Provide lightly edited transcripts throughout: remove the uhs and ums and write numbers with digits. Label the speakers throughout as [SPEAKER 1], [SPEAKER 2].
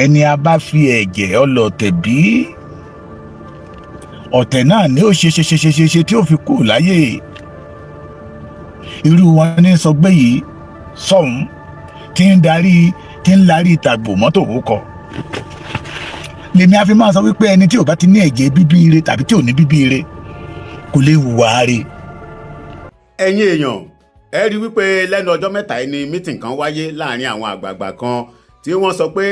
[SPEAKER 1] Ẹni a bá fi ẹ̀jẹ̀ ọlọ̀tẹ̀ bí ọ̀tẹ̀ náà ni ó ṣe ṣe ṣe ṣe ṣe ṣe tí ó fi kú láyé. Irú wọn ní sọgbẹ́ yìí sọ̀hún tí ń darí, tí ń larí tàgbò mọ́tò kọ. Lèmi a fi máa sọ wípé ẹni tí ò bá ti ní ẹ̀jẹ̀ bíbí ire tàbí tí ò ní bíbí ire kò lè hùwà re.
[SPEAKER 2] Ẹ̀yin èèyàn, ẹ rí wípé lẹ́nu ọjọ́ 3 yìí ni meeting kan wáyé láàrin àwọn àgbààgbà kan tí wọ́n sọ pé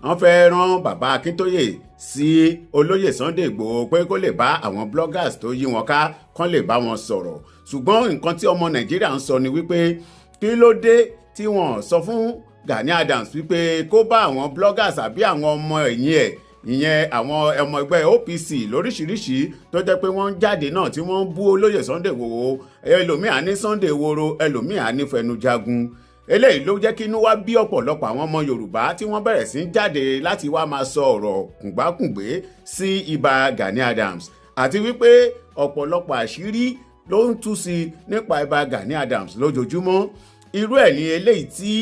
[SPEAKER 2] wọ́n fẹ́ rán bàbá Akíntóyè sí olóyè Sunday Ìgbòho pé kó lè bá àwọn bloggers tó yí wọn ká kán lè bá wọn sọ̀rọ̀. Ṣùgbọ́n nǹkan tí ọmọ Nàìjíríà ń sọ ni wípé kí ló dé tí wọ́n sọ fún Gani Adams wípé kó bá àwọn bloggers àbí àwọn ọmọ ẹ̀yìn ẹ̀, ìyẹn àwọn ọmọ ẹgbẹ́ OPC lóríṣiríṣi tó jẹ́ pé wọ́n ń jáde náà tí wọ́n ń bú olóyè Sunday Igboho, ẹlòmíà ní Sunday woro, ẹlòmíà ní fẹnujagun. Eléyìí ló jẹ́ kí inú wá bí ọ̀pọ̀lọpọ̀ àwọn ọmọ Yorùbá tí wọ́n bẹ̀rẹ̀ sí í jáde láti wá máa sọ ọ̀rọ̀ kùngbákùngbé sí ibà Gani Adams, àti wípé ọ̀pọ̀lọpọ̀ àṣírí ló ń tú sí nípa ibà Gani Adams lójoojúmọ́. Irú ẹ̀ ní eléyìí tí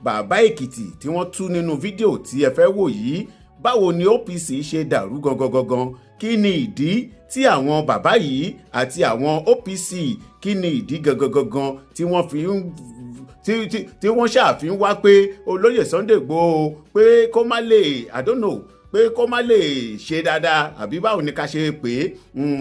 [SPEAKER 2] bàbá Èkìtì tí wọ́n tú nínú fídíò tí ẹ fẹ́ wò yìí. Báwo ni OPC ṣe dàrú gangan gangan? Kí ni ìdí tí àwọn bàbá yìí àti àwọn OPC, kí ni ìdí gangan gangan tí wọ́n fi ń tí wọ́n ṣàfihàn wá pé olóyè Sunday Igboho pé kó má lè, I don't know, pé kó má lè ṣe dáadáa, àbí báwo ni ká ṣe pè é?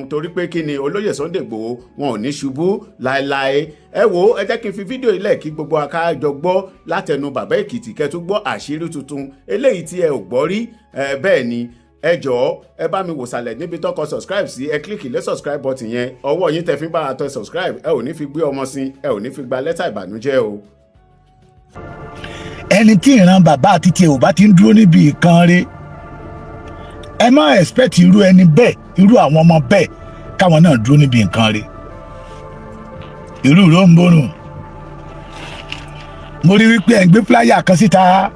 [SPEAKER 2] Torí pé kí ni, olóyè Sunday Igboho wọn ò ní ṣubú láéláé. Ẹ wo, ẹ jẹ́ kí n fi fídíò ilẹ̀ kí gbogbo akájọ gbọ́ látẹnu bàbá Èkìtì, kẹ́ tún gbọ́ àṣírí tuntun eléyìí tí ẹ ò gbọ́ rí. Bẹ́ẹ̀ ni, ẹ jọ̀ọ́, ẹ bá mi wò sàlẹ̀ níbi tó kọ subscribe sí, ẹ click lé subscribe button yẹn. Ọwọ́ yín tẹ fi bá a tẹ subscribe, ẹ ò ní fi gbé ọmọ sí, ẹ ò ní fi gba lẹ́tà ìbànújẹ́ o.
[SPEAKER 1] Ẹni tí ìran bàbá àti tiẹ̀ ò bá ti ń dúró níbi ìkan re, ẹ má expect irú ẹni bẹ́ẹ̀, irú àwọn ọmọ bẹ́ẹ̀, káwọn náà dúró níbi nǹkan re. Irú ìró ń bórùn. Mo rí wípé ẹ̀ ń gbé flyer kan síta,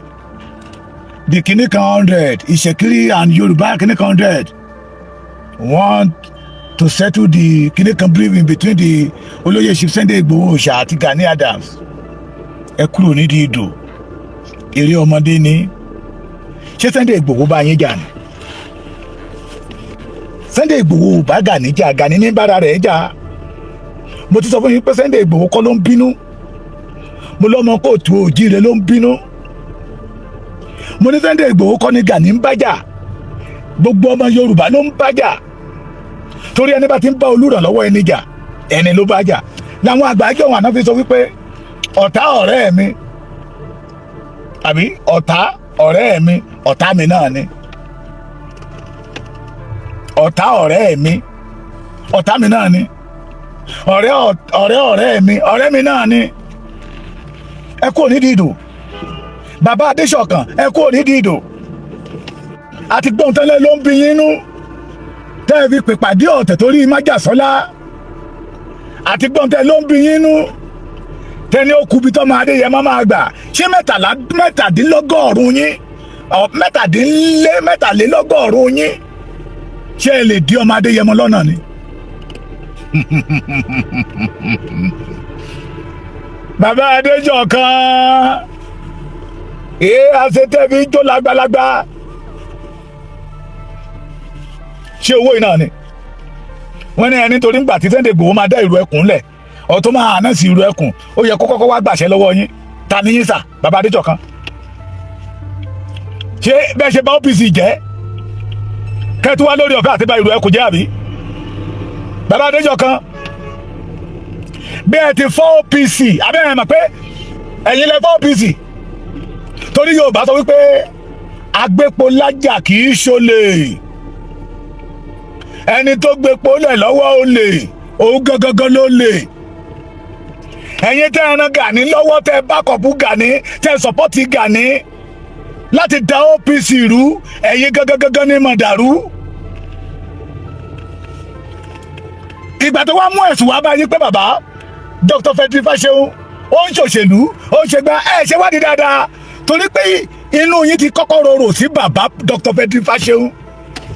[SPEAKER 1] the kìíní kan 100 Ìṣẹ̀kírí and Yorùbá kìíní kan 100 want to settle the kìíní kan briefing between the olóyè Chief Sunday Igboho Òòṣà àti Gani Adams. Ẹ kúrò nídìí ìdò, eré ọmọdé ni. Ṣé Sunday Igboho bá yín jà ni? Sunday Igboho bá Gani jà, Gani ní bára rẹ̀ jà. Mo ti sọ fún yín pé Sunday Igboho kọ́ ló ń bínú. Mo lọ́mọ kóòtù òjíire ló ń bínú. Mo ní Sunday Igboho kọ́ ni Gani ń bájà, gbogbo ọmọ Yorùbá ló ń bájà, torí ẹni bá ti ń bá olùrànlọ́wọ́ ẹni jà, ẹni ló bá jà. Làwọn àgbájọ wọn àná fi sọ wípé ọ̀tá ọ̀rẹ́ mi àbí ọ̀tá ọ̀rẹ́ mi, ọ̀tá mi náà ni. Ọ̀tá ọ̀rẹ́ mi, ọ̀tá mi náà ni. Ọ̀rẹ́ ọ̀rẹ́ ọ̀rẹ́ mi, ọ̀rẹ́ mi náà ni. Ẹ kúrò nídìí ìdò. Bàbá Adéṣọ̀kan, ẹ kúrò nídìí ìdò. Àti gbọ́n tẹ́lẹ̀ ló ń bí yín nú tẹ́ ẹ fi pèpàdé ọ̀tẹ̀ torí májàsọ́lá. Àti gbọ́n tẹ́lẹ̀ ló ń bí yín nú tẹ́ni ó kubi tọ́mọ Adéyẹmọ máa gbà. Ṣé 13, 97 yín, 83 yín, ṣé ẹ lè dí ọmọ Adéyẹmọ lọ́nà ni? Bàbá Adéṣọ̀kan, èé àṣetẹ́bí jó lágbálágbá. Ṣé owó iná ni wọ́n ní ẹni torí ńgbà tí Sunday Igboho máa dá ìlú ẹkùn lẹ̀, ọ̀tún máa àná sí ìlú ẹkùn, ó yẹ kó kọ́kọ́ wá gbàṣẹ lọ́wọ́ yín. Ta ni yín sà, bàbá Adéṣọ̀kan? Ṣé bẹ́ẹ̀ ṣe bá OPC jẹ́ kẹ́tù wá lórí ọ̀fẹ́ àti bá ìlú ẹkùn jẹ́, àbí bàbá Adéṣọ̀kan? Bí ẹ ti fọ́ OPC, abẹ́rẹ́ mọ̀ pé ẹ̀yin lẹ fọ́ OPC, torí Yorùbá sọ wípé agbépo lájà kì í ṣolè. Ẹni tó gbépo lẹ̀ lọ́wọ́ olè, òun gangan ló lè. Ẹ̀yin tẹ́ ẹran Gani lọ́wọ́, tẹ́ bákọ̀pù Gani, tẹ́ sọ́pọ́tì Gani láti da OPC rú, ẹ̀yin gangan ní mọ̀dàrú. Ìgbà tó wá mú ẹ̀sùn wá bá yín pé bàbá Dr. Frederick Fáṣẹ̀hùn ó ń ṣòṣèlú, ó ń ṣe gbá, ẹ ṣe wádìí dáadáa, torí pé inú yín ti kọ́kọ́ rorò sí bàbá Dr. Frederick Fáṣẹ̀hùn.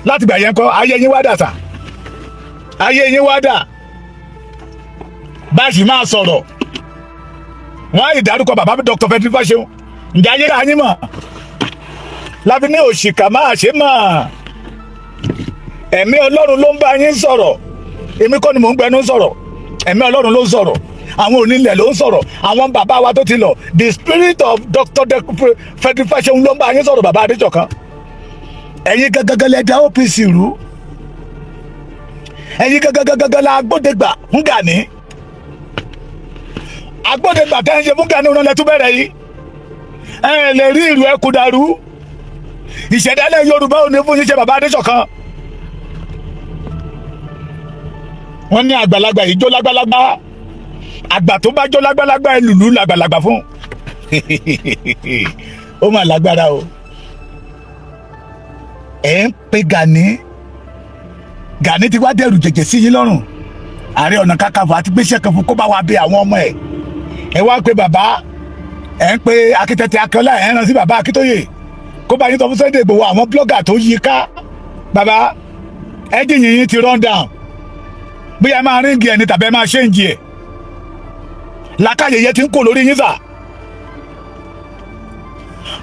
[SPEAKER 1] Láti gbà yẹn kọ́, ayé yín wá dà sà, ayé yín wá dà. Bá a sì máa sọ̀rọ̀, wọ́n á ìdárúkọ bàbá Dr. Frederick Fáṣẹ̀hùn. Ǹjẹ́ ayé ká yín mọ̀? Láfi ní òṣìkà máa ṣe máa. Ẹ̀mí Ọlọ́run ló ń bá yín sọ̀rọ̀. Èmi kọ́ ni mò ń gbẹnu sọ̀rọ̀, ẹ̀mí Ọlọ́run ló ń sọ̀rọ̀, àwọn onílẹ̀ ló ń sọ̀rọ̀, àwọn bàbá wa tó ti lọ. The spirit of Dr. Frederick Fasehun ló ń bá yín sọ̀rọ̀. Bàbá Adéṣọ̀kan, ẹ̀yin gangan lẹ dá OPC rú. Ẹ̀yin gangan la agbódegbà fún Gani. Agbódegbà tẹ́ ń ṣe fún Gani òun lẹ tún bẹ̀rẹ̀ yìí. Ẹ lè rí ìlú ẹkùn dàrú. Ìṣẹ̀dálẹ̀ Yorùbá ò ní fún yín ṣe, bàbá Adéṣọ̀kan. Wọ́n ní àgbàlagbà yìí jó lágbàlagbà, àgbà tó bá jó lágbàlagbà ẹ lùlù làgbàlagbà fún. Ó mà lágbára o. Ẹ ń pe Gani. Gani ti wá dẹrù jẹjẹ sí yín lọ́rùn. Ààrẹ Ọ̀nà Kakanfò àti gbéṣẹ́ kan fún kó bá wa bẹ àwọn ọmọ ẹ̀. Ẹ wá pe bàbá, ẹ ń pe Akíntẹ́tẹ́ Akínọlá, ẹ ń rán sí bàbá Akíntóyè kó bá yín sọ fún Sunday Igboho, àwọn blogger tó yí ká. Bàbá, ẹ́jìnì yín ti run down. Bóyá ẹ máa ring ẹ ní tàbí ẹ máa change ẹ̀. Làákàyè yẹn ti ń kó lórí yín sà.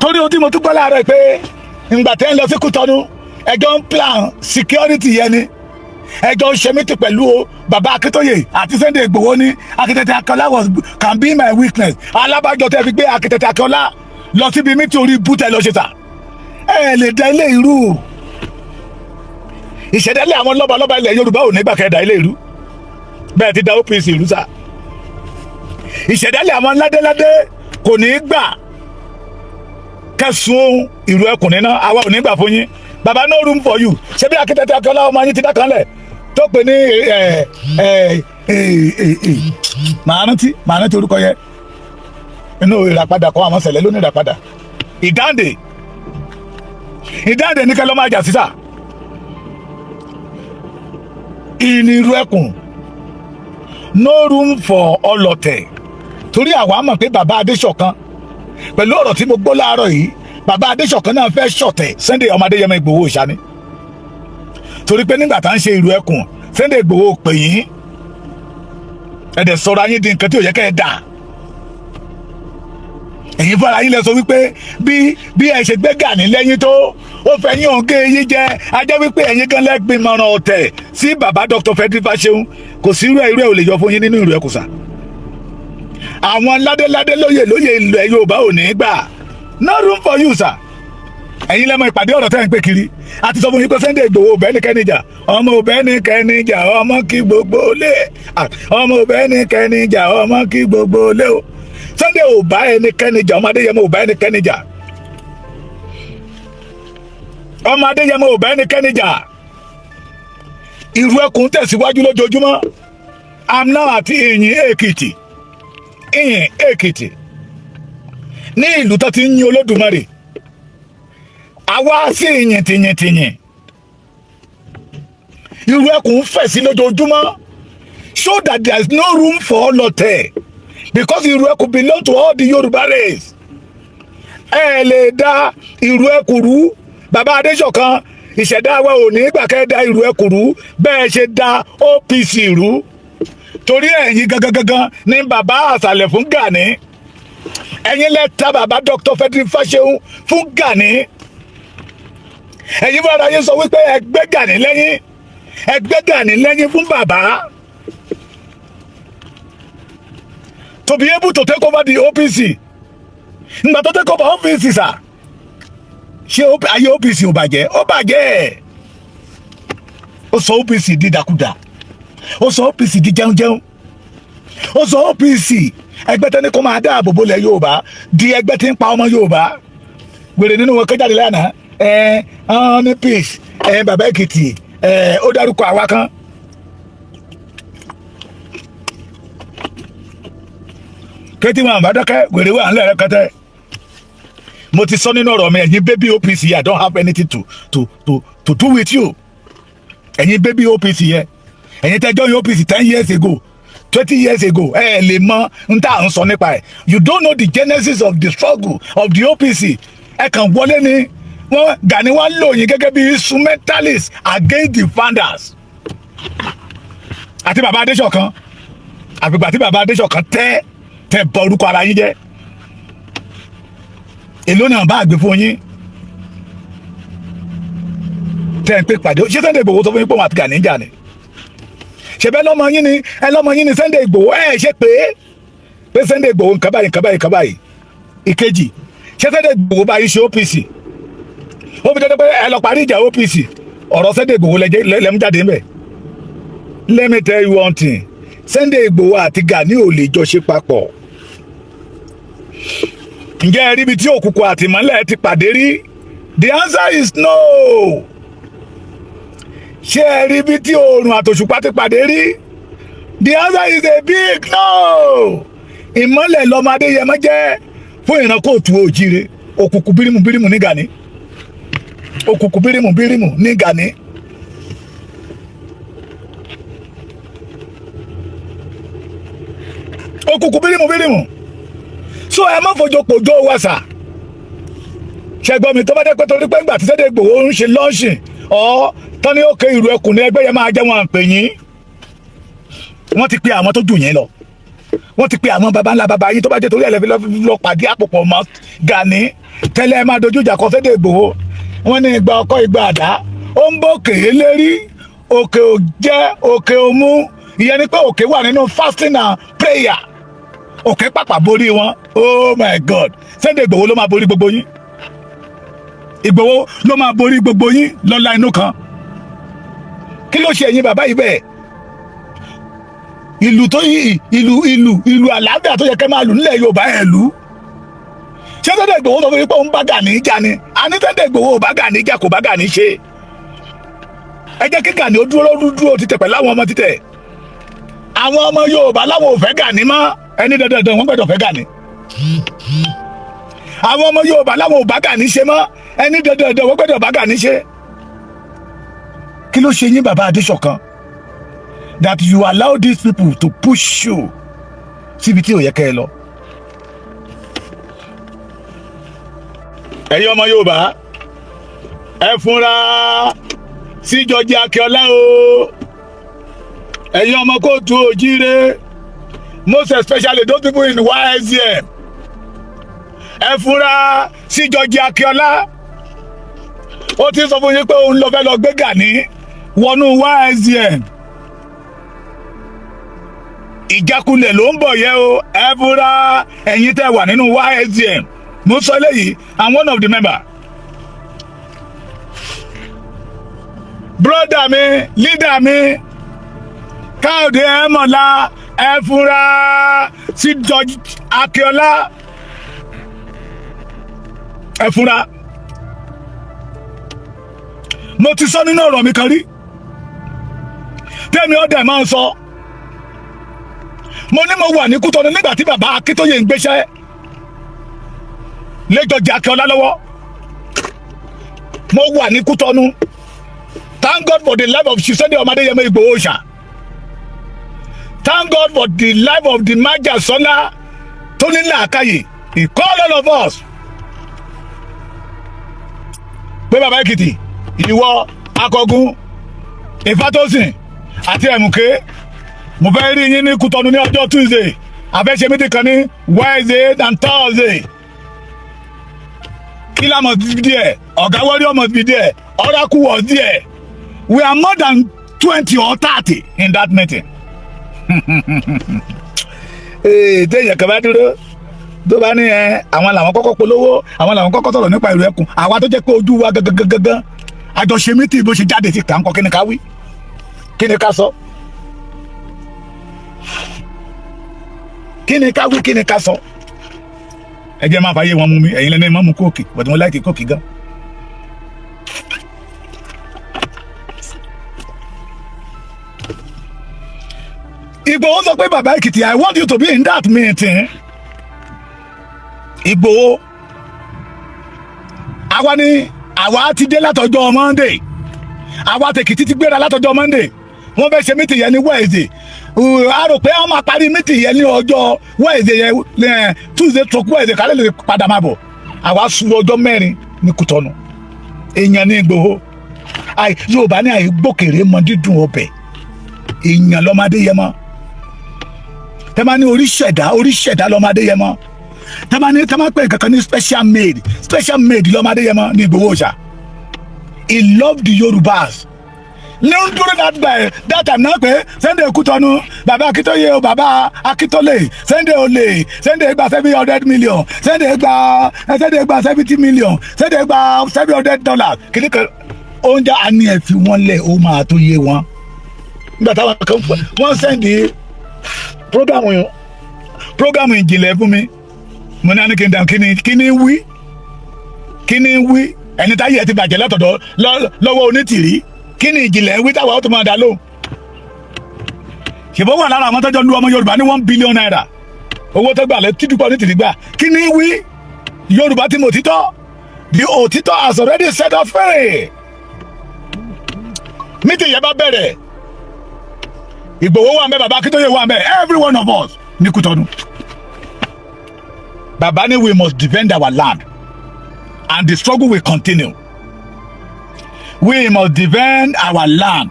[SPEAKER 1] Torí ohun tí mo tún gbọ́ láàárọ̀ pé ìgbà tẹ́ ń lọ sí Kútọ́nù, ẹjọ́ ń plan security yẹn ni, ẹjọ́ ń ṣe meeting pẹ̀lú o bàbá Akíntóyè àti Sunday Igboho ní Akíntẹ́tẹ́ Akínọlá was can be my weakness. Alábàjọ tẹ́ fi gbé Akíntẹ́tẹ́ Akínọlá lọ síbi meeting orí ibú tẹ́ lọ ṣe sà. Ẹ lè da ilé irú. Ìṣẹ̀dálẹ̀ àwọn lọ́balọ́ba ilẹ̀ Yorùbá ò ní gbà kẹ́ da ilé irú bẹ́ẹ̀ ti da OPC ìlú sà. Ìṣẹ̀dálẹ̀ àwọn ládéládé kò ní gbà kẹsùn ìlú ẹkùn níná. Àwa ò ní gbà fún yín, bàbá. No room for you. Ṣé bí Akíntẹ́tẹ́ Akínọlá ọmọ yín ti dá kan lẹ̀ tó pè ní ẹ ẹ ẹ màá rántí orúkọ yẹn inú ìràpadà kọ́. Àwọn sẹ̀lẹ̀ ló ní ìràpadà, ìdáǹdè. Ìdáǹdè ní kẹ́ lọ́ máa jà sísà ìnirú ẹkùn. No room for ọlọ̀tẹ̀, torí àwa mọ̀ pé bàbá Adéṣọ̀kan, pẹ̀lú ọ̀rọ̀ tí mo gbọ́ láàárọ̀ yìí, bàbá Adéṣọ̀kan náà fẹ́ ṣọ̀tẹ̀ Sunday ọmọ Adéyẹmọ Ìgbòho ìṣáni, torí pé nígbà tá à ń ṣe ìlú ẹkùn, Sunday Ìgbòho pè yín. Ẹ̀dẹ̀ sọ̀rọ̀ ayé di nǹkan tí ò yẹ kẹ́ ẹ dà. Ẹ̀yin fúnra yín lẹ sọ wípé bí ẹ ṣe gbé Gani lẹ́yìn tó ó fẹ́ yín òun gé yín jẹ, ajẹ́ wípé ẹ̀yin gan lẹ́gbìn mọ̀ràn ọ̀tẹ̀ sí bàbá Dr. Frederick Fasehun. Kò sí irú ẹ̀, irú ẹ̀ ò lè yọ fún yín nínú ìlú ẹ̀kúsà. Àwọn ládéládé, lóyè lóyè ilẹ̀ Yorùbá ò ní gbà. No room for you, sir. Ẹ̀yin lẹ́mọ̀ ìpàdé ọ̀rọ̀ tẹ́ ń pè kiri. Àti sọ fún yín pé Sunday Igboho òbẹ́nikẹ́ni jà, ọmọ òbẹ́nikẹ́ni jà, ọmọ kí gbogbo lé, ọmọ òbẹ́nikẹ́ni jà, ọmọ kí gbogbo lé o. Sunday ò bá ẹnikẹ́ni jà. Ọmọ Adéyẹmọ ò bá ẹnikẹ́ni jà. Ọmọ Adéyẹmọ ò bá ẹnikẹ́ni jà. Ìrù ẹkùn tẹ̀síwájú lójoojúmọ́. I'm now àti Ìyìn Èkìtì, Ìyìn Èkìtì, ní ìlú tó ti ń yin Olódùmarè. Àwa sí ìyìn tìyìn tìyìn. Ìrù ẹkùn fẹ̀ sí lójoojúmọ́ so that there is no room for ọlọ̀tẹ̀, because ìrù ẹkùn belong to all the Yorùbá race. Ẹ lè dá ìrù ẹkùn rú, bàbá Adéṣọ̀kan. Ìṣẹ̀dá wa ò ní gbà kẹ́ da ìrù ẹkùn rú bẹ́ẹ̀ ṣe da OPC rú, torí ẹ̀yin gangan gangan ní bàbá àṣàlẹ̀ fún Gani. Ẹ̀yin lẹ ta bàbá Dr. Frederick Fasehun fún Gani. Ẹ̀yin fúnra yín sọ wípé ẹgbẹ́ Gani lẹ́yìn, ẹgbẹ́ Gani lẹ́yìn fún bàbá to be able to take over the OPC. Ìgbà tó take over OPC sà, ṣé ayé OPC ò bàjẹ́? Ó bàjẹ́. Ó sọ OPC di dàkúdà, ó sọ OPC di jẹunjẹun, ó sọ OPC, ẹgbẹ́ tẹ́ni kó máa dáàbò bolẹ̀ Yorùbá, di ẹgbẹ́ tí ń pa ọmọ Yorùbá. Wèrè nínú wọn kọjáde lánàá, ẹ ọ́n ní peace. Ẹ bàbá Èkìtì, ẹ ó dárúkọ àwa kan. Kétí wọn àbá dákẹ́, wèrè wà ńlẹ̀ rẹpẹtẹ. Mo ti sọ nínú ọ̀rọ̀ mi, ẹ̀yin baby OPC, I don't have anything to do with you. Ẹ̀yin baby OPC yẹn, ẹ̀yin tẹ́ join OPC 10 years ago, 20 years ago, ẹ lè mọ n tá à ń sọ nípa ẹ̀. You don't know the genesis of the struggle of the OPC. Ẹ kàn wọlé ni wọ́n Gani wá lò yín gẹ́gẹ́ bí instrumentalist against the founders àti bàbá Adéṣọ̀kan. Àgbègbè àti bàbá Adéṣọ̀kan tẹ́ bọ orúkọ ara yín jẹ́. Èló náà bá àgbè fún yín? Tẹ́ ẹ ń pè pàdé, ṣé Sunday Igboho sọ fún yín pé òun àti Gani ń jà ni? Ṣebẹ́ lọ́mọ yín ni, ẹ lọ́mọ yín ni Sunday Igboho. Ẹ ṣe pé Sunday Igboho, nǹkan báyìí, nǹkan báyìí, nǹkan báyìí. Ìkejì, ṣé Sunday Igboho bá yín ṣe OPC? Ó fi dandan pé ẹ lọ parí ìjà OPC, ọ̀rọ̀ Sunday Igboho lẹ́mú jáde ńbẹ̀. Let me tell you one thing: Sunday Igboho àti Gani ò lè jọ ṣe papọ̀. Ǹjẹ́ ẹ rí ibi tí òkùnkùn àti ìmọ́lẹ̀ ti pàdé rí? The answer is no. Ṣé ẹ rí ibi tí oòrùn àtòṣùpá ti pàdé rí? The answer is a big no. Ìmọ́lẹ̀ lọ́mọ Adéyẹmọ jẹ́ fún ìran káàárọ̀ oòjíire. Òkùnkùn bírímù bírímù ní Gani, òkùnkùn bírímù bírímù ní Gani. Òkùnkùn bírímù bírímù. So ẹ má fojú pòjó wàsà ṣẹgbọ́n mi. Tó bá dé pé torí pé ńgbà tí Sunday Igboho ń ṣe launching ọ̀ tán ní òkè ìlú ẹkùn ní ẹgbẹ́ yẹn máa jẹ́ wọn à ń pè yín. Wọ́n ti pe àwọn tó jù yín lọ, wọ́n ti pe àwọn baba ńlá baba yín. Tó bá jẹ́ torí ẹ̀ lẹ́fi lọ pàdé àpòpọ̀ mọ́ Gani tẹ́lẹ̀, ẹ máa dojú ìjà kọ Sunday Igboho. Wọ́n ní ìgbà ọkọ, ìgbà àdá, ó ń bọ́ òkè lérí, òkè ò jẹ́, òkè ò mú. Ìyẹn ni pé òkè wà nínú fasting and prayer. Òkè pàpà borí wọn. Oh my God, Sunday Igboho ló máa borí gbogbo yín. Ìgbòho ló máa borí gbogbo yín lọ́la inú kan. Kí ló ṣe ẹ̀yin bàbá yìí bẹ́ẹ̀? Ìlú tó ìlú ìlú ìlú àlàáfíà tó yẹ kẹ́ máa lù nílẹ̀ Yorùbá ẹ̀ lù. Ṣé Sunday Igboho sọ fún mi pé òun bá Gani jà ni? Àní Sunday Igboho ò bá Gani jà, kò bá Gani ṣe. Ẹ jẹ́ kí Gani ó dúró dúró títẹ̀ pẹ̀lú àwọn ọmọ títẹ̀. Àwọn ọmọ Yorùbá láwọn ò fẹ́ Gani mọ́. Ẹni dandandan wọ́n gbọ́dọ̀ fẹ́ Gani. Àwọn ọmọ Yorùbá láwọn ò bá Gani ṣe mọ́. Ẹni dandandan wọ́n gbọ́dọ̀ bá Gani ṣe. Kí ló ṣe yín, bàbá Adéṣọ̀kan, that you allow these people to push you síbi tí ò yẹ kẹ́ ẹ lọ? Ẹ̀yin ọmọ Yorùbá, ẹ fúnra sí George Akínọlá o. Ẹ̀yin ọmọ káàárọ̀ oòjíire, most especially those people in YSDM, ẹ fúnra sí George Akínọlá. Ó ti sọ fún yín pé òun lọ fẹ́ lọ gbé Gani wọnú YSDM. Ìjákulẹ̀ ló ń bọ̀ yẹ o. Ẹ fúnra, ẹ̀yin tẹ́ wà nínú YSDM. Mo sọ eléyìí, I'm one of the member. Brother mi, leader mi, Káyọ̀dé Ẹ̀mọ̀lá, ẹ fúnra sí George Akínọlá. Ẹ fúnra. Mo ti sọ nínú ọ̀rọ̀ mi kan rí tẹ́mi ọ̀dẹ̀ máa ń sọ. Mo ní mo wà ní Kútọ́nù nígbà tí bàbá Akíntóyè ń gbéṣẹ́ lé George Akínọlá lọ́wọ́. Mo wà ní Kútọ́nù. Thank God for the life of Sunday Ọmọdéyẹmọ Ìgbòho ṣá. Thank God for the life of the Májàsọ́lá tó ní làákàyè. He called all of us pé bàbá Èkìtì, ìwọ Akọgun, Ìfátòsìn àti Ẹ̀mùké, mo fẹ́ rí yín ní Kútọ́nù ní ọjọ́ Tuesday. Àfẹ́ṣe meeting kan ní Wednesday and Thursday. Killer must be there, Ọ̀gá warrior must be there, Oracle was there. We are more than 20 or 30 in that meeting. Téèyàn kan bá dúró tó bá ní ẹ àwọn làwọn kọ́kọ́ polówó, àwọn làwọn kọ́kọ́ sọ̀rọ̀ nípa ìlú ẹkùn, àwa tó jẹ́ pé ojú wa gangan gangan àjọṣe meeting bó ṣe jáde síta ńkọ́? Kí ni ká wí? Kí ni ká sọ? Kí ni ká wí? Kí ni ká sọ? Ẹ jẹ́ máa fàyè wọn mú mi. Ẹ̀yin lẹ́nu ẹ̀ má mú Coke, bọ̀dé wọn like Coke gan. Ìgbòho sọ pé, bàbá Èkìtì, I want you to be in that meeting. Ìgbòho, àwa ni àwa ti dé látọjọ́ Monday. Àwa tèkìtì ti gbéra látọjọ́ Monday. Wọ́n fẹ́ ṣe meeting yẹn ní Wednesday. A rò pé wọ́n máa parí meeting yẹn ní ọjọ́ Wednesday yẹn, Tuesday truck Wednesday, kálẹ̀ lè padà máa bọ̀. Àwa sùn ọjọ́ 4 ní Kútọ́nù. Èèyàn ní Ìgbòho. Yorùbá ní àìgbókèrè mọ dídùn ọbẹ̀. Èèyàn lọ́mọdé yẹn mọ́. Tẹ́ máa ní oríṣẹ̀dá, oríṣẹ̀dá lọ́mọdé yẹn mọ́. Tẹ́ máa ní, tẹ́ máa pè kankan ní special made, special made lọ́mọdé yẹn mọ́ ní Ìgbòho ṣá. He loved the Yorubas. Ní during that time náà pé Sunday Kútọ́nù, bàbá Akíntóyè o, bàbá Akíntólè, Sunday olè, Sunday gba 700 million, Sunday gba 70 million, Sunday gba $700. Kìíní kan oúnjẹ á ní ẹ fi wọ́n lẹ̀, ó máa tó yé wọn. Nígbà táwọn kan wọ́n send program ìjìnlẹ̀ fún mi, mo ní kí n dàn. Kí ni wí? Kí ni wí? Ẹni táyé ẹ ti bàjẹ́ látọ̀dọ̀ lọ́wọ́ Onítìrí, kí ni ìjìnlẹ̀ wí táwa ó tún máa dá lóhùn? Ṣèbó wà lára àwọn tọ́jọ́ lu ọmọ Yorùbá ní ₦1 billion, owó tó gbà lẹ tí Dúpẹ́ Onítìrí gbà. Kí ni wí? Yorùbá tí mo títọ́, the òtítọ́ has already set us free. Meeting yẹn bá bẹ̀rẹ̀, Ìgbòho wà ń bẹ, bàbá Akíntóyè wà ń bẹ, every one of us ní Kútọ́nù. Bàbá ní we must defend our land and the struggle will continue. We must defend our land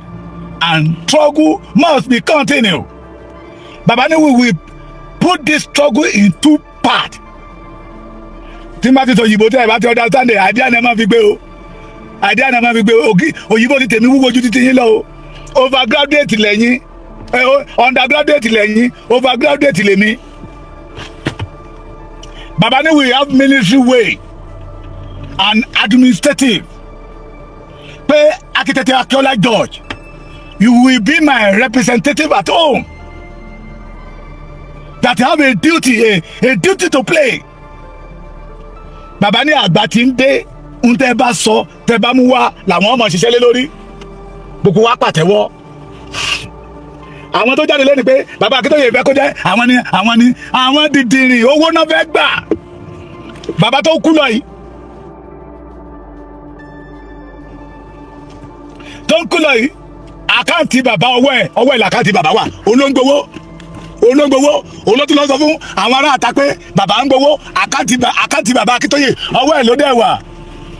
[SPEAKER 1] and struggle must be continue. Bàbá ní we will put this struggle in two parts. Tí n bá ti sọ òyìnbó, tẹ́ ẹ bá ti understand it, idea ni ẹ máa fi gbé o, idea ni ẹ máa fi gbé o. Òyìnbó ti tèmi wúwo ju títí yín lọ o. Overgraduate lẹ́yìn, undergraduate lẹ́yìn, overgraduate lèmi. Bàbá ní we have military way and administrative, pé Architect Akiola George, you will be my representative at home, that have a duty to play. Bàbá ní àgbà tí ń dé ń tẹ́ bá sọ, tẹ́ bá mú wá làwọn ọmọ ṣiṣẹ́ lé lórí. Gbogbo wa pàtẹ́wọ́. Àwọn tó jáde lẹ́nu pé bàbá Akíntóyè fẹ́ kó jẹ́ àwọn ni, àwọn ni, àwọn dìdìrìn owó náà fẹ́ gbà. Bàbá tó kú lọ yìí, tó ń kú lọ yìí, account bàbá, ọwọ́ ẹ̀ l'account bàbá wà. Olóńgbowó, olóńgbowó, olótú lọ sọ fún àwọn ará àta pé bàbá ń gbowó. Account bàbá Akíntóyè, ọwọ́ ẹ̀ ló dẹ̀ wà.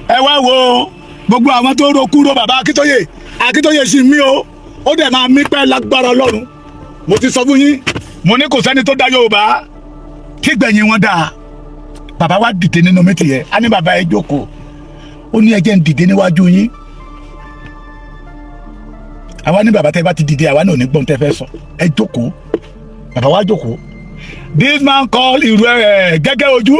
[SPEAKER 1] Ẹ wá wo gbogbo àwọn tó ro kúrò bàbá Akíntóyè. Akíntóyè sì mí o, ó dẹ̀ máa mí pẹ́ lágbára Ọlọ́run. Mo ti sọ fún yín, mo ní kò sẹ́ni tó dá Yorùbá tí gbẹ̀yìn wọn dáa. Bàbá wa dìde nínú meeting yẹn. Á ní bàbá, ẹ jókòó. Ó ní ẹ jẹ́ ń dìde níwájú yín. Àwa ní bàbá, tẹ́ bá ti dìde, àwa náà ò ní gbọ́n tẹ́ fẹ́ sọ. Ẹ jókòó. Bàbá wa jókòó. This man called ìrù ẹ Gẹ́gẹ́ Ojú,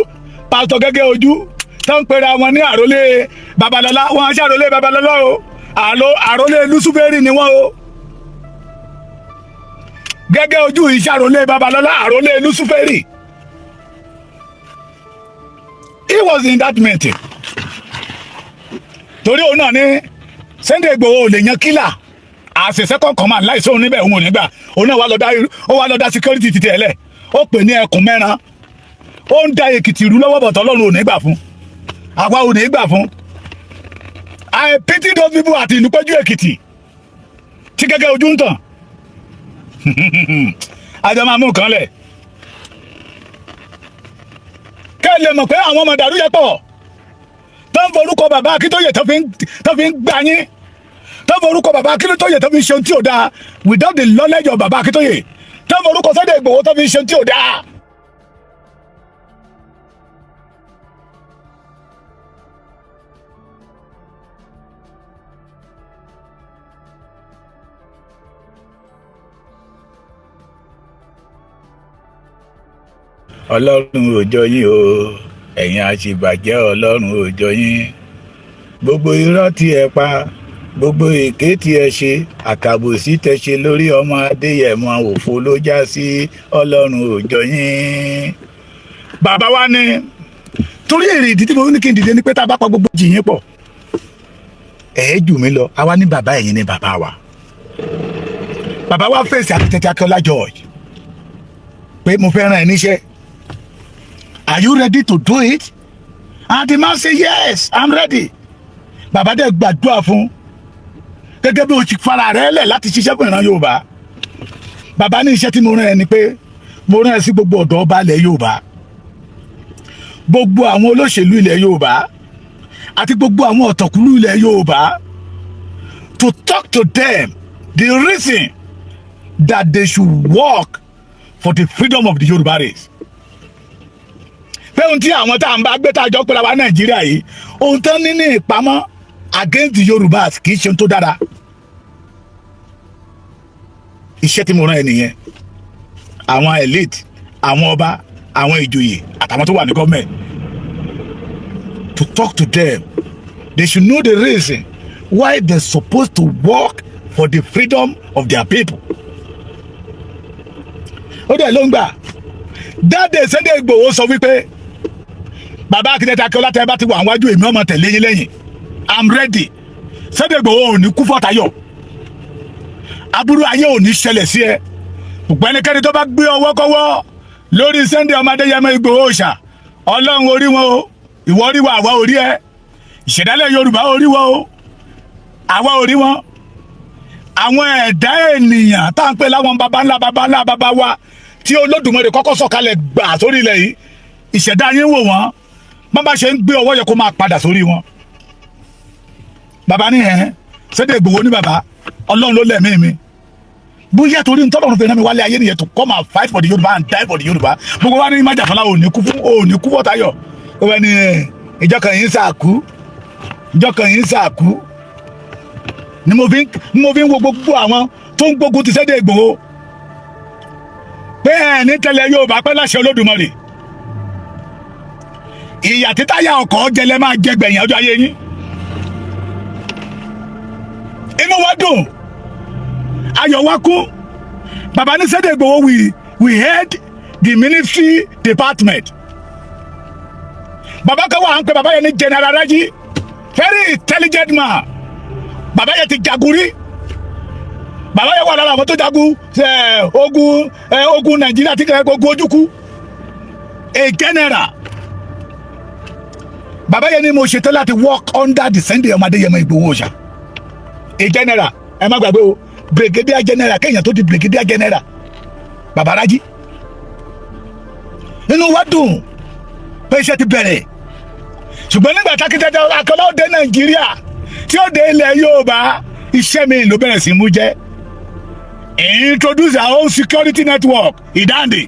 [SPEAKER 1] Pastor Gẹ́gẹ́ Ojú, tó ń pera wọn ní àrólé Babalọ́lá. Wọn ṣe àrólé Babalọ́lá o, àrólé Lúsúfẹ́rì ni wọ́n o. Gẹ́gẹ́ Ojú ìṣàrólé Babalọ́lá, àrólé Lúsúfẹ́rì. He was in that meeting torí òun náà ní Sunday Igboho ò lè yan killer as a second command láìsí òun níbẹ̀, òun ò ní gbà. Òun náà wà lọ dá, ó wà lọ dá security títí ẹ̀ lẹ̀, ó pè ní ẹkùn mẹ́ran. Ó ń da Èkìtì rú lọ́wọ́ bọ̀tọ̀. Ọlọ́run ò ní gbà fún, àwa ò ní gbà fún. I pity those people àti ìlú péjú Èkìtì tí Gẹ́gẹ́ Ojú ń tàn. Àjọ máa mú nǹkan lẹ̀ kẹ́ ẹ lè mọ̀ pé àwọn ọmọ dàrú yẹ pọ̀ tó ń forúkọ bàbá Akíntóyè tó fi ń gbà yín, tó ń forúkọ bàbá Akíntóyè tó fi ń ṣe ohun tí ò dáa without the knowledge of bàbá Akíntóyè, tó ń forúkọ Sunday Ìgbòho tó fi ń ṣe ohun tí ò dáa. Ọlọ́run ò jọ yín o, ẹ̀yin àṣìbàjẹ́, Ọlọ́run ò jọ yín. Gbogbo irọ́ tí ẹ pa, gbogbo èké tí ẹ ṣe, àkàbòsí tẹ ṣe lórí ọmọ Adéyẹmọ, òfo ló já sí. Ọlọ́run ò jọ yín. Bàbá wa ní torí èrè ìdí tí mo ní kí n dìde ni pé tá a bá pa gbogbo jìyín pọ̀, ẹ̀ jù mí lọ. Àwa ní bàbá, ẹ̀yin ní bàbá wa. Bàbá wa fèsì Architect Akínọlá George pé mo fẹ́ rán ẹ níṣẹ́. Are you ready to do it? And the man say, "Yes, I'm ready." Bàbá dẹ̀ gbàdúrà fún gẹ́gẹ́ bí o ti fara rẹ̀ lẹ̀ láti ṣiṣẹ́ fún ìran Yorùbá. Bàbá ní iṣẹ́ tí mo rán ẹ ni pé mo rán ẹ sí gbogbo ọ̀dọ́ ọba ilẹ̀ Yorùbá, gbogbo àwọn olóṣèlú ilẹ̀ Yorùbá àti gbogbo àwọn ọ̀tọ̀kùlú ilẹ̀ Yorùbá, to talk to them the reason that they should work for the freedom of the Yorùbá race, pé ohun tí àwọn tá à ń bá gbé tá a jọ pé wa Nàìjíríà yìí, ohun tán ní ní ìpamọ́. against the Yorùbás kì í ṣe ohun tó dára. Iṣẹ́ tí mo rán ẹ nìyẹn. Àwọn elite, àwọn ọba, àwọn ìjòyè àtàwọn tó wà ní gọ́ọ̀mẹ̀ntì, to talk to them. They should know the reason why they're supposed to work for the freedom of their people. Ó dẹ̀ ló ń gbà dáadé. Sunday Igboho sọ wípé, "Bàbá Akíndé Akíọ́lá, tẹ́ bá ti wà wájú, èmi ọmọ tẹ̀lé yín lẹ́yìn. I'm ready." Sunday Igboho ò ní kú fọ́tayọ̀, aburú ayé ò ní ṣẹlẹ̀ sí ẹ. Gbogbo ẹnikẹ́ni tó bá gbé ọwọ́ kọ́wọ́ lórí Sunday ọmọ Adéyẹmọ Ìgbòho ṣà, Ọlọ́run orí wọn o, ìwọ orí wa, àwa orí ẹ. Ìṣẹ̀dálẹ̀ Yorùbá orí wọn o, àwa orí wọn. Àwọn ẹ̀dá ènìyàn tá à ń pè láwọn baba ńlá baba ńlá baba wa tí Olódùmarè kọ́kọ́ sọ̀kalẹ̀ gbà sórí ilẹ̀ yìí, ìṣẹ̀dá yín wò wọ́n bá bá ṣe ń gbé ọwọ́ yẹ kó máa padà sórí wọn. Bàbá ní ẹ̀ Sunday Ìgbòho ní, "Bàbá, Ọlọ́run ló lẹ̀mí mi. Bóyá torí ń tọ́lọ́run fi rán mi wálé ayé nìyẹn, to come and fight for the Yorùbá and die for the Yorùbá." Gbogbo wa ní májàfọlá ò ní kú fún, ò ní kú fọ́tayọ̀. Ó wẹ́ ní ìjọ kan yìí ń sàkú, ìjọ kan yìí ń sàkú ni mo fi ń wo gbogbo àwọn tó ń gbógun ti Sunday Ìgbòho pé ẹ ní tẹ́lẹ̀ Yorùbá pẹ́ láṣẹ Olódùmarè. Ìyà títáyà ọkọ̀ jẹlẹ máa jẹ gbẹ̀yìn ọjọ́ ayé yín. Inú wa dùn, ayọ̀ wa kún. Bàbá ní Sunday Igboho, we head the military department. Bàbá kan wà ń pè bàbá yẹn ní General Raji, very intelligent man. Bàbá yẹn ti jagun rí. Bàbá yẹn wà lára àwọn tó jagun ogun Nàìjíríà tí kẹ́ ogun Ojukwu, a general. Bàbá yẹn ni mo ṣetán láti work under the Sunday ọmọ Adéyẹmọ Ìgbòho ṣá, a general. Ẹ má gbàgbé o, brigadier general, kéèyàn tó di brigadier general, bàbá Rájí. Inú wa dùn pé iṣẹ́ ti bẹ̀rẹ̀, ṣùgbọ́n nígbà tákìtẹ́tẹ́ Akọ́lá ó dé Nàìjíríà, tí ó dé ilẹ̀ Yorùbá, iṣẹ́ mi ló bẹ̀rẹ̀ sí mú jẹ́. Introduce our own security network, Ìdáǹdè.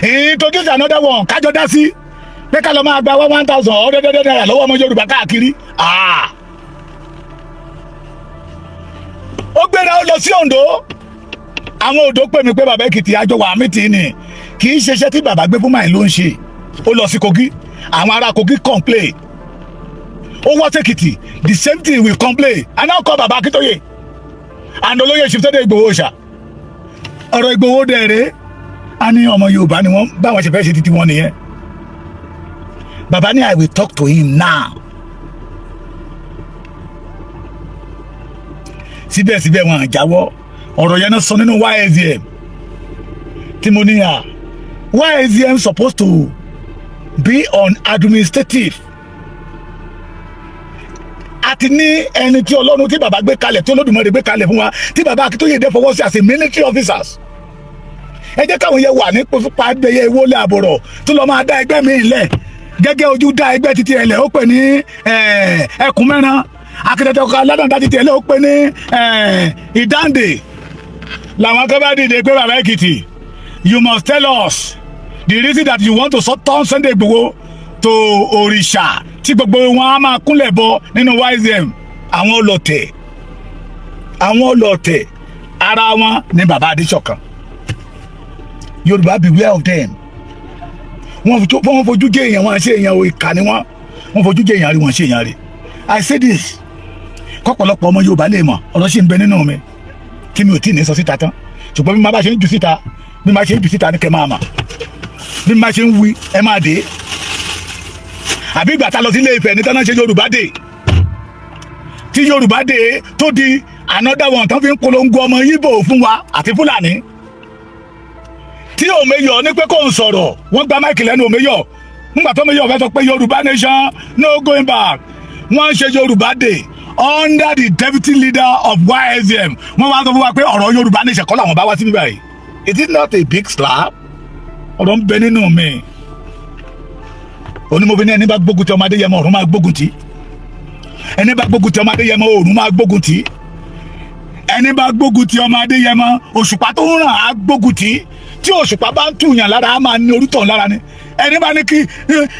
[SPEAKER 1] Introduce another one, kájọ dá sí pé ká lọ máa gba 1,000 ọ̀ọ́dẹ́dẹ́dẹ́ náírà lọ́wọ́ ọmọ Yorùbá káàkiri. Ah! Ó gbéra, ó lọ sí Oǹdó. Àwọn Oǹdó pè mí pé, "Bàbá Èkìtì, àjọ wà mí tì í nì, kì í ṣe iṣẹ́ tí bàbá gbé fún màá ló ń ṣe." Ó lọ sí Kogi, àwọn ará Kogi complain. Ó wá sèkìtì, the same thing, we complain. I now call Bàbá Akíntóyè and olóyè Sunday Ìgbòho ṣá. Ọ̀rọ̀ Ìgbòho dẹ̀rẹ̀, a ní ọmọ Yorùbá ni wọ́n, báwọn ṣe fẹ́ ṣe títí wọn nìyẹn. Bàbá ní, "I will talk to him now." Síbẹ̀síbẹ̀, wọn àjáwọ́. Ọ̀rọ̀ yẹn náà sọ nínú YSDM tí mo ní à YSDM supposed to be on administrative. Àti ní ẹni tí Ọlọ́run tí bàbá gbé kalẹ̀, tí Olódùmarè gbé kalẹ̀ fún wa, tí bàbá Akíntóyè dé fọwọ́ sí as a military officers. Ẹ jẹ́ káwọn yẹn wà ní pàdéyẹ ìwọlé àbọ̀rọ̀ tó lọ́ máa dá ẹgbẹ́ mi lẹ̀ gẹ́gẹ́ ojú dá ẹgbẹ́ títí ẹ̀ lẹ̀, ó pè ní ẹkùn mẹ́ran akíndẹ́tẹ̀ ọkọ̀ aládàá títí ẹ̀ lẹ̀, ó pè ní Ìdáǹdè. Làwọn kan bá dìde pé, "Bàbá Èkìtì, you must tell us the reason that you want to turn Sunday Igboho to òrìṣà tí gbogbo wọn á máa kúnlẹ̀ bọ nínú YSM." Àwọn ọlọ̀tẹ̀, àwọn ọlọ̀tẹ̀, ara wọn ní bàbá Adéṣọ̀kan. Yorùbá, beware of them. Wọ́n fojú jẹ́ èèyàn, wọ́n ṣe èèyàn o, ìkà ni wọ́n. Wọ́n fojú jẹ́ èèyàn rí, wọ́n ṣe èèyàn rí. I say this kọ́pọ̀lọpọ̀ ọmọ Yorùbá lè mọ̀. Ọ̀rọ̀ sì ń bẹ nínú mi tí mi ò tí ì ní sọ síta tán, ṣùgbọ́n bí ma bá ṣe ń jù síta, bí ma ṣe ń jù síta ní kẹ́ máa mà, bí ma ṣe ń wí, ẹ máa dé. Àbí ìgbà tá a lọ sí Ilé Ifẹ̀ ní tánà ṣe Yorùbá dé, tí Yorùbá dé tó di another one tán fi ń polongo ọmọ Yíbò fún wa àti Fúlàní, tí Òmeyọ̀ ní pé kò ń sọ̀rọ̀, wọ́n gba mic lẹ́nu Òmeyọ̀ nígbà tó Òmeyọ̀ fẹ́ sọ pé Yorùbá nation no going back. Wọ́n ń ṣe Yorùbá Day under the deputy leader of YSM. Wọ́n wá sọ fún wa pé ọ̀rọ̀ Yorùbá nation kọ́ làwọn bá wá síbí báyìí. It is not a big slap. Ọ̀rọ̀ ń bẹ nínú mi. Onímọ̀bí ní ẹni bá gbógun ti ọmọ Adéyẹmọ, ọ̀run máa gbógun ti. Ẹni bá gbógun ti ọmọ Adéyẹmọ, ọ̀run máa gbógun ti. Ẹni bá gbógun ti ọmọ Adéyẹmọ, òṣùpá tó ń ràn á gbógun ti. Tí òṣùpá bá ń tùyàn lára, á máa ní orútọ̀ lára ni. Ẹni bá ní kí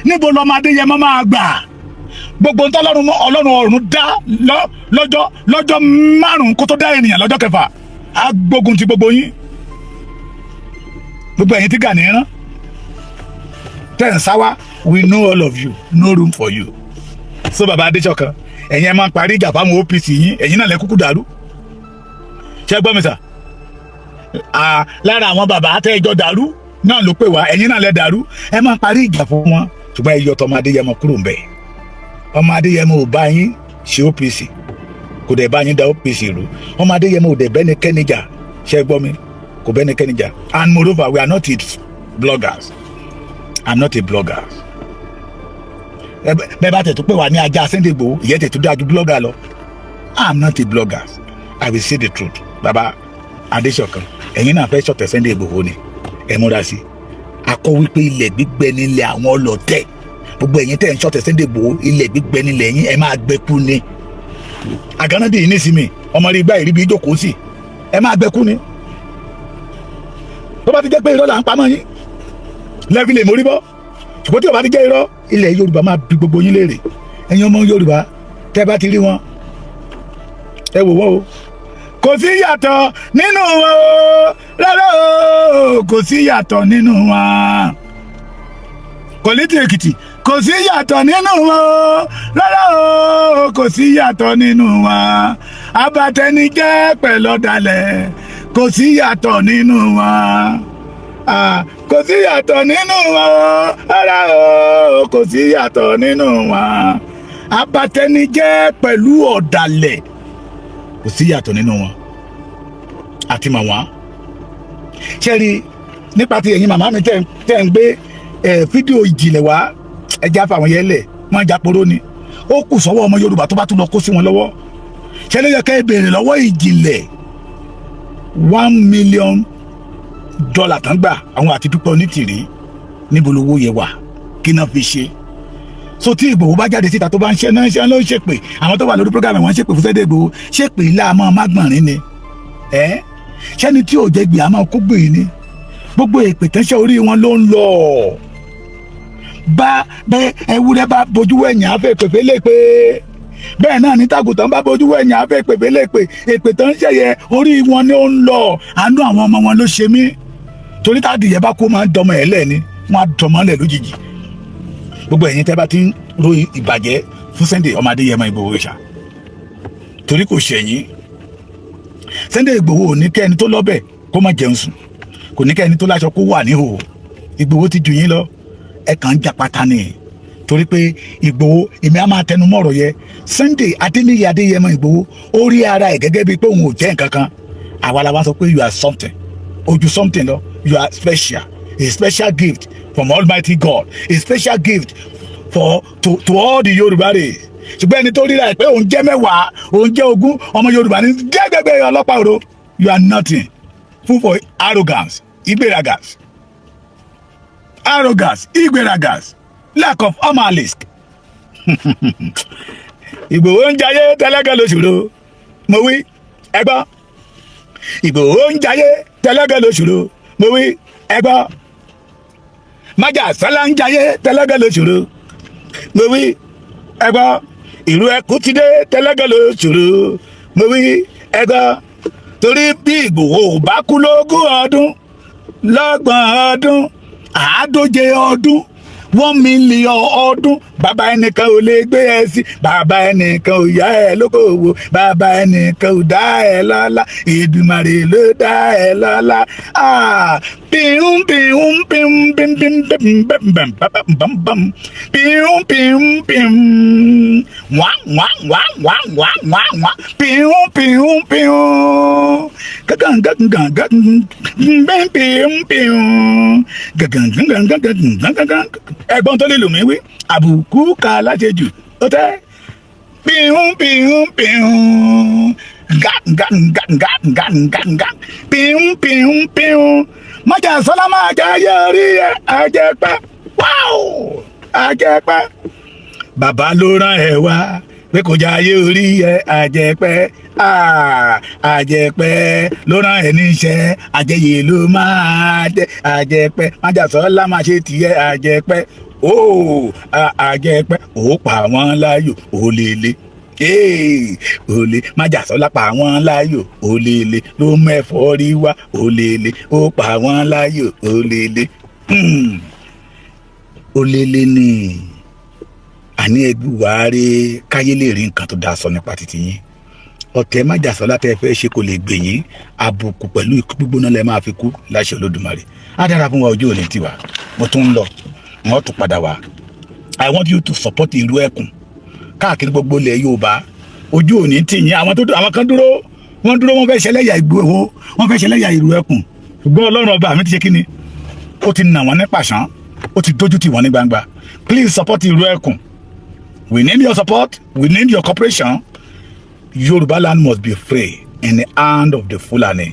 [SPEAKER 1] níbo lọmọ Adéyẹmọ máa gbà. Gbogbo ń tọ́lọ́run mọ́, Ọlọ́run ọ̀run dá lọ́jọ́ 5 kó tó dá ènìyàn lọ́jọ́ kẹfà, á gbógun ti gbogbo yín, gbogbo ẹ̀yin tí Gani rán tẹ̀ ń sáwá. We know all of you. No room for you. So bàbá Adéṣọ̀kan, ẹ̀yin ẹ̀ máa ń parí ìjà fáwọn OPC yín. Ẹ̀yin náà lẹ kúkú dàrú. Ṣé gbọ́ mi sà? Lára àwọn bàbá àtẹ́jọ́ dàrú náà ló pè wá. Ẹ̀yin náà lẹ dàrú. Ẹ máa parí ìjà fún wọn, ṣùgbọ́n ẹ yọ tọmọ Adéyẹmọ kúrò ń bẹ̀. Ọmọ Adéyẹmọ ò bá yín ṣe OPC, kò dẹ̀ bá yín da OPC rú. Ọmọ Adéyẹmọ ò dẹ̀ bẹ́ni kẹ́ni jà. Ṣé gbọ́ mi? Kò bẹ́ni kẹ́ni jà. And moreover, we are not its bloggers. I'm not a blogger. Bẹ́ẹ̀ bá tẹ̀ tó pè wá ní ajá Sunday Igboho, ìyẹn tẹ̀ tó dájú blogger lọ. I'm not a blogger. I will say the truth. Baba Adéṣọ̀kan, ẹ̀yin náà fẹ́ ṣọ̀tẹ̀ Sunday Igboho ni. Ẹ múra sí i. Akọ wípé ilẹ̀ gbígbẹ nílẹ̀ àwọn ọlọ́tẹ̀. Gbogbo ẹ̀yin tẹ̀ ń ṣọ̀tẹ̀ Sunday Igboho, ilẹ̀ gbígbẹ nílẹ̀ yín, ẹ máa gbẹ kú ni. Àgànnàdì yìí nísìmí ọmọ rí gbá ìríbi ìjókòó sí, ẹ máa gbẹ kú ni. Tó bá ti jẹ́ pé irọ́ là ń pamọ́ yín lẹ́fi lè mórí bọ́, ṣùgbọ́n tí o bá ti jẹ́ irọ́, ilẹ̀ Yorùbá máa bi gbogbo yín léèrè. Ẹ̀yin ọmọ Yorùbá, tẹ́ bá ti rí wọn, ẹ wò wọ́n o. Kò sí yàtọ̀ nínú wọn o, rárá o, kò sí yàtọ̀ nínú wọn. Kòlítì Èkìtì, kò sí yàtọ̀ nínú wọn o, rárá o, kò sí yàtọ̀ nínú wọn. Abatẹnijẹ́ pẹ̀lú ọ̀dàlẹ̀, kò sí yàtọ̀ nínú wọn. Kò sí yàtọ̀ nínú wọn o, rárá o, kò sí yàtọ̀ nínú wọn. Abatẹnijẹ́ pẹ̀lú ọ̀dàlẹ̀, kò sí yàtọ̀ nínú wọn. Àti màwá ṣe rí nípa ti ẹ̀yin màmá mi tẹ́ ń gbé fídíò ìjìnlẹ̀ wá, ẹja fáwọn yẹn lẹ̀, wọ́n já poró ni. Ó kù sọ́wọ́ ọmọ Yorùbá tó bá tún lọ kó sí wọn lọ́wọ́. Ṣé ló yẹ kẹ́ ẹ béèrè lọ́wọ́ ìjìnlẹ̀ $1 million tán gbà, àwọn àti Dúpẹ́ Onítìrí, níbo lowó yẹ wà? Kí náà fi ṣe? So tí Ìgbòho bá jáde síta, tó bá ń ṣe náà, ṣe ló ń ṣèpè, àwọn tó wà lórí program wọn ṣèpè fún Sunday Ìgbòho, ṣèpè ilé àmọ́ mágbọ̀nrín ni ẹ ṣẹ́ni tí ò jẹ́ gbé àmọ́ kó gbé ni. Gbogbo èpè tẹ́ṣẹ́ orí wọn ló ń lọ bá bẹ́ẹ̀. Ewúrẹ́ bá bojú wẹ̀yìn, àfẹ́ pèpè lè pé bẹ́ẹ̀ náà ní. Tàgùtàn bá bojú wẹ̀yìn, àfẹ́ pèpè lè pé èpè tó ń ṣẹ̀yẹ orí wọn ni ó ń lọ. Àánú àwọn ọmọ wọn ló ṣe mí, torí tádìyẹ bá kó máa ń dọmọ ẹ̀ lẹ́ni, wọ́n á dọmọ lẹ̀ lójijì. Gbogbo ẹ̀yin tẹ́ bá ti ń ro ìbàjẹ́ fún Sunday ọmọ Adéyẹmọ Ìgbòho ṣá, torí kò ṣẹ̀yìn. Sunday Ìgbòho ò ní kẹ́ni tó lọ́bẹ̀ kó má jẹun sùn, kò ní kẹ́ni tó láṣọ kó wà níhòòhò. Ìgbòho ti jù yín lọ. Ẹ kàn ń japata ni, torí pé Ìgbòho, èmi á máa tẹnu mọ́ ọ̀rọ̀ yẹ, Sunday Adéníyì Adéyẹmọ Ìgbòho, ó rí ara ẹ̀ gẹ́gẹ́ bíi pé òun ò jẹ́ nǹkan kan. Àwa la wá sọ pé you are something, ojú something lọ. You are special, a special gift from Almighty God, a special gift for to all the Yorùbá race. Ṣùgbọ́n ẹni tó ríra ẹ̀ pé òun jẹ́ 10, òun jẹ́ 20 ọmọ Yorùbá ní jẹ́gbẹ́gbẹ́ ọlọ́pàá òro, you are nothing, full for arrogance, ìgbéragas, arrogance, ìgbéragas, lack of humanness. Ìgbòho ń jayé tẹ́lẹ́gẹ́ lóṣùrò. Mo wí, ẹ gbọ́. Ìgbòho ń jayé tẹ́lẹ́gẹ́ lóṣùrò. Mo wí, ẹ gbọ́. Májà sálá ń jayé tẹ́lẹ́gẹ́ lóṣùrò. Mo wí, ẹ gbọ́. Ìlú ẹkú ti dé tẹ́lẹ́gẹ́ lóṣùrò. Mo wí, ẹ gbọ́. Torí bí Ìgbòho ò bá kú lógún ọdún, lọ́gbọ̀n ọdún, 1,500 ọdún, 1 million ọdún, bàbá ẹnìkan ò lè gbé ẹ sí, bàbá ẹnìkan ò yá ẹ lókòwò, bàbá ẹnìkan ò dá ẹ lọ́lá, Èdùmàrè ló dá ẹ lọ́lá. Píún píún píún píún píún píún píún píún píún píún píún píún wá wá wá wá wá wá wá píún píún píún gàgàn gàgàn gàgàn píún píún gàgàn gàgàn gàgàn gàgàn. Ẹ̀gbọ́n tó lè lù mí wí àbùkù ká láṣejù ó tẹ́ píún píún píún gà gà gà gà gà gà gà píún píún píún. Májà sọlá máa jẹ ayé orí ẹ àjẹpẹ́ wáò àjẹpẹ́. Bàbá ló rán ẹ wá. Pé kò jayé orí ẹ, àjẹpẹ́, àjẹpẹ́ ló rán ẹ níṣẹ́, àjẹyè ló máa jẹ. Àjẹpẹ́, májàsọ́lá máa ṣe tiẹ̀. Àjẹpẹ́ ó, àjẹpẹ́ ó pa wọ́n láyò, ó lélẹ̀ olè májàsọ́lá pa wọ́n láyò, olèlè ló mẹ́fọ́ rí wá, olèlè ó pa wọ́n láyò, olèlè olèlè ni. Àní ẹbí wàá rí káyé lè rí nǹkan tó dáa sọ nípa títí yín. Ọ̀tẹ̀ májàsọ́lá tẹ́ fẹ́ ṣe kò lè gbè yín. Àbùkù pẹ̀lú ikú gbígbóná lẹ máa fi kú láṣẹ Olódùmarè. Á dára fún wa, ojú òní tiwa. Mo tún ń lọ, wọ́n tún padà wá. I want you to support ìlú ẹkùn káàkiri gbogbo ilẹ̀ Yorùbá. Ojú òní tì yín. Àwọn tó àwọn kan dúró, wọ́n dúró, wọ́n fẹ́ ṣẹlẹ́yà Ìgbòho, wọ́n fẹ́ ṣẹlẹ́yà ìlú ẹkùn, ṣùgbọ́n Ọlọ́run ọba mi ti ṣe kíni, ó ti nà wọ́n ní pàṣán, ó ti dójú tì wọ́n ní gbangba. Please support ìlú ẹkùn. We need your support, we need your cooperation. Yorùbá land must be free in the hand of the Fulani.